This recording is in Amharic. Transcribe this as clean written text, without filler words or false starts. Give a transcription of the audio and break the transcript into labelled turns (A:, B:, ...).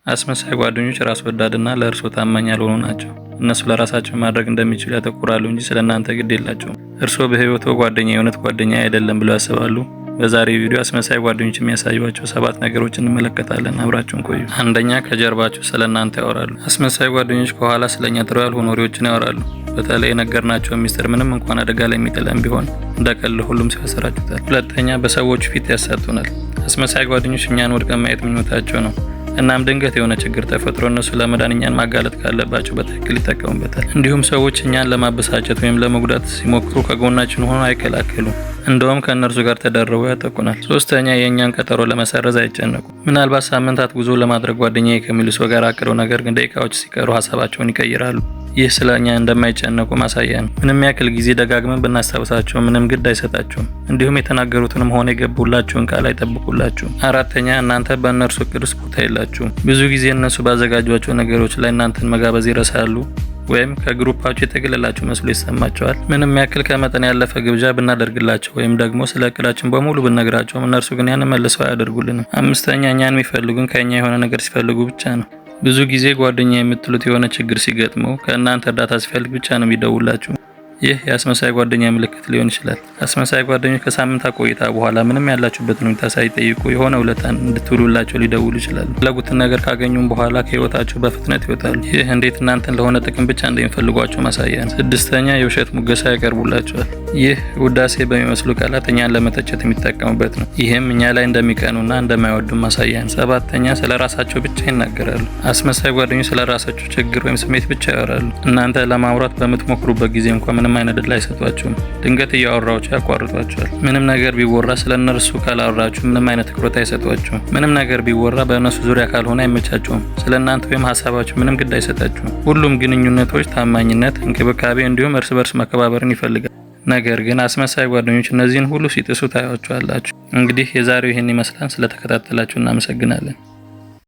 A: አስመሳይ ጓደኞች ራስ ወዳድና ለእርስዎ ታማኝ ያልሆኑ ናቸው። እነሱ ለራሳቸው ማድረግ እንደሚችሉ ያተኩራሉ እንጂ ስለ እናንተ ግድ የላቸውም። እርስዎ በህይወትዎ ጓደኛ የእውነት ጓደኛ አይደለም ብለው ያስባሉ? በዛሬው ቪዲዮ አስመሳይ ጓደኞች የሚያሳዩዋቸው ሰባት ነገሮች እንመለከታለን። አብራችሁን ቆዩ። አንደኛ፣ ከጀርባችሁ ስለ እናንተ ያወራሉ። አስመሳይ ጓደኞች ከኋላ ስለኛ ጥሩ ያልሆኑ ወሬዎችን ያወራሉ። በተለይ የነገርናቸው ሚስጥር ምንም እንኳን አደጋ ላይ የሚጥለን ቢሆን እንደ ቀልድ ሁሉም ሰው ያሰራጩታል። ሁለተኛ፣ በሰዎቹ ፊት ያሳጡናል። አስመሳይ ጓደኞች እኛን ወድቀን ማየት ምኞታቸው ነው። እናም ድንገት የሆነ ችግር ተፈጥሮ እነሱ ለመዳን እኛን ማጋለጥ ካለባቸው በትክክል ይጠቀሙበታል። እንዲሁም ሰዎች እኛን ለማበሳጨት ወይም ለመጉዳት ሲሞክሩ ከጎናችን ሆነው አይከላከሉም። እንደውም ከእነርሱ ጋር ተደርበው ያጠቁናል። ሶስተኛ፣ የእኛን ቀጠሮ ለመሰረዝ አይጨነቁም። ምናልባት ሳምንታት ጉዞ ለማድረግ ጓደኛዬ ከሚሉ ሰው ጋር አቅደው ነገር ግን ደቂቃዎች ሲቀሩ ሀሳባቸውን ይቀይራሉ። ይህ ስለ እኛ እንደማይጨነቁ ማሳያ ነው። ምንም ያክል ጊዜ ደጋግመን ብናስታውሳቸው ምንም ግድ አይሰጣቸውም። እንዲሁም የተናገሩትንም ሆነ የገቡላችሁን ቃል አይጠብቁላችሁም። አራተኛ፣ እናንተ በእነርሱ እቅድ ውስጥ ቦታ የላችሁም። ብዙ ጊዜ እነሱ ባዘጋጇቸው ነገሮች ላይ እናንተን መጋበዝ ይረሳሉ ወይም ከግሩፓቸው የተገለላችሁ መስሎ ይሰማቸዋል። ምንም ያክል ከመጠን ያለፈ ግብዣ ብናደርግላቸው ወይም ደግሞ ስለ እቅዳችን በሙሉ ብንነግራቸውም እነርሱ ግን ያን መልሰው አያደርጉልንም። አምስተኛ፣ እኛን የሚፈልጉን ከእኛ የሆነ ነገር ሲፈልጉ ብቻ ነው። ብዙ ጊዜ ጓደኛ የምትሉት የሆነ ችግር ሲገጥመው ከእናንተ እርዳታ ሲፈልግ ብቻ ነው የሚደውላችሁ። ይህ የአስመሳይ ጓደኛ ምልክት ሊሆን ይችላል። አስመሳይ ጓደኞች ከሳምንታት ቆይታ በኋላ ምንም ያላችሁበትን ሁኔታ ሳይጠይቁ የሆነ ውለታን እንድትውሉላቸው ሊደውሉ ይችላሉ። የፈለጉትን ነገር ካገኙም በኋላ ከህይወታቸው በፍጥነት ይወጣሉ። ይህ እንዴት እናንተን ለሆነ ጥቅም ብቻ እንደሚፈልጓቸው ማሳያ ነው። ስድስተኛ፣ የውሸት ሙገሳ ያቀርቡላቸዋል። ይህ ውዳሴ በሚመስሉ ቃላት እኛን ለመተቸት የሚጠቀሙበት ነው። ይህም እኛ ላይ እንደሚቀኑና እንደማይወዱ ማሳያ ነው። ሰባተኛ፣ ስለ ራሳቸው ብቻ ይናገራሉ። አስመሳይ ጓደኞች ስለ ራሳቸው ችግር ወይም ስሜት ብቻ ያወራሉ። እናንተ ለማውራት በምትሞክሩበት ጊዜ እንኳን ምንም አይነት እድል አይሰጧችሁም። ድንገት እያወራችሁ ያቋርጧቸዋል። ምንም ነገር ቢወራ ስለ እነርሱ ካላወራችሁ ምንም አይነት ትኩረት አይሰጧችሁም። ምንም ነገር ቢወራ በእነሱ ዙሪያ ካልሆነ አይመቻቸውም። ስለ እናንተ ወይም ሀሳባችሁ ምንም ግድ አይሰጣችሁም። ሁሉም ግንኙነቶች ታማኝነት፣ እንክብካቤ እንዲሁም እርስ በርስ መከባበርን ይፈልጋል። ነገር ግን አስመሳይ ጓደኞች እነዚህን ሁሉ ሲጥሱ ታያቸዋላችሁ። እንግዲህ የዛሬው ይህን ይመስላል። ስለተከታተላችሁ እናመሰግናለን።